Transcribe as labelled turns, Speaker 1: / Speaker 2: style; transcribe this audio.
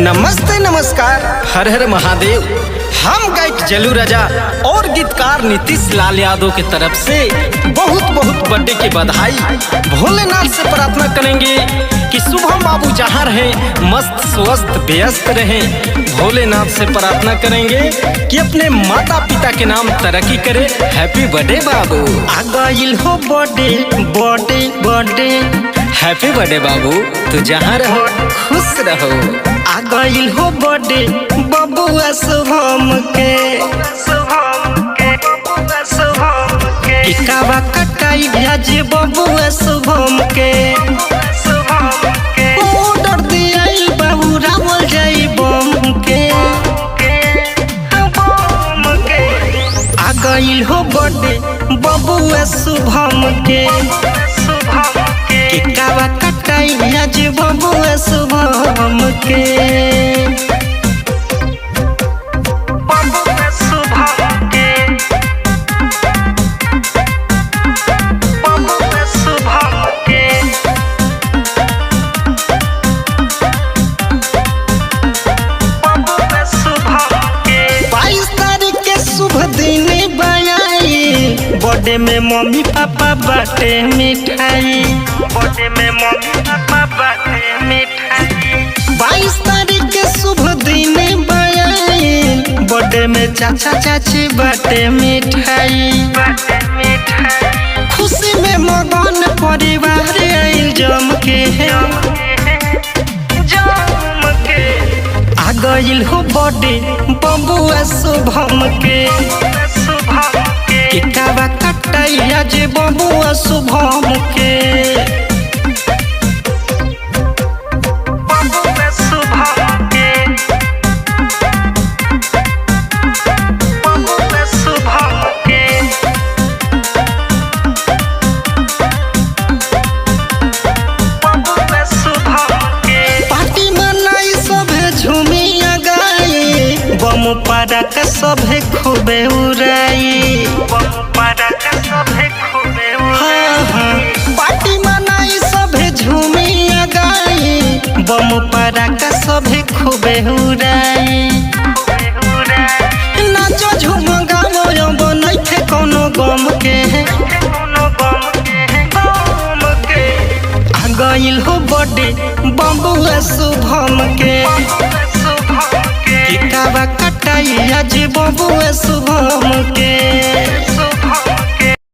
Speaker 1: नमस्ते नमस्कार, हर हर महादेव। हम गायक जलू राजा और गीतकार नीतीश लाल यादव के तरफ से बहुत बहुत बर्थडे की बधाई। भोलेनाथ से प्रार्थना करेंगे कि शुभम बाबू जहाँ रहें मस्त स्वस्थ व्यस्त रहें। भोलेनाथ से प्रार्थना करेंगे कि अपने माता पिता के नाम तरक्की करे। हैप्पी बर्थडे बाबू।
Speaker 2: आ गइल हो birthday birthday birthday.
Speaker 1: Happy birthday बाबू, तू जहाँ रहो खुश रहो।
Speaker 2: आ गइल हो बर्थडे बबुआ शुभम के। टिकावा कटाई आज बबुआ शुभम के। ऑर्डर दियाइल बाबू रावल जाई बम के। आ गइल हो बर्थडे बबुआ शुभम के। टिकावा कटाई आज बबुआ शुभम के। बाईस तारीख के शुभ दिन बयाई, बर्थडे में मम्मी पापा बाटे मिठाई। बर्थडे में मम्मी पापा बाटे मिठाई। 22 तारीख के शुभ दिन बयाई, बर्थडे में चाचा चाची बाटे मिठाई। खुशी में मगन परिवार आइल जम के। आ गइल हो बर्थडे बबुआ शुभम के। टिकावा कटाई आज बबुआ शुभम के। पार्टी मनाई सभे झूमिया गाई, बम पटाखा सभे खूबे उड़ाई। हाँ हाँ, पार्टी मनाई सभे झूमिया गाई, बम पटाखा सभे खूबे उड़ाई। नाचो झूम गाओ अब नइखे कोनो गम के। आ गइल हो बर्थडे बबुआ शुभम के। टिकावा कटाई आज बबुआ शुभम के।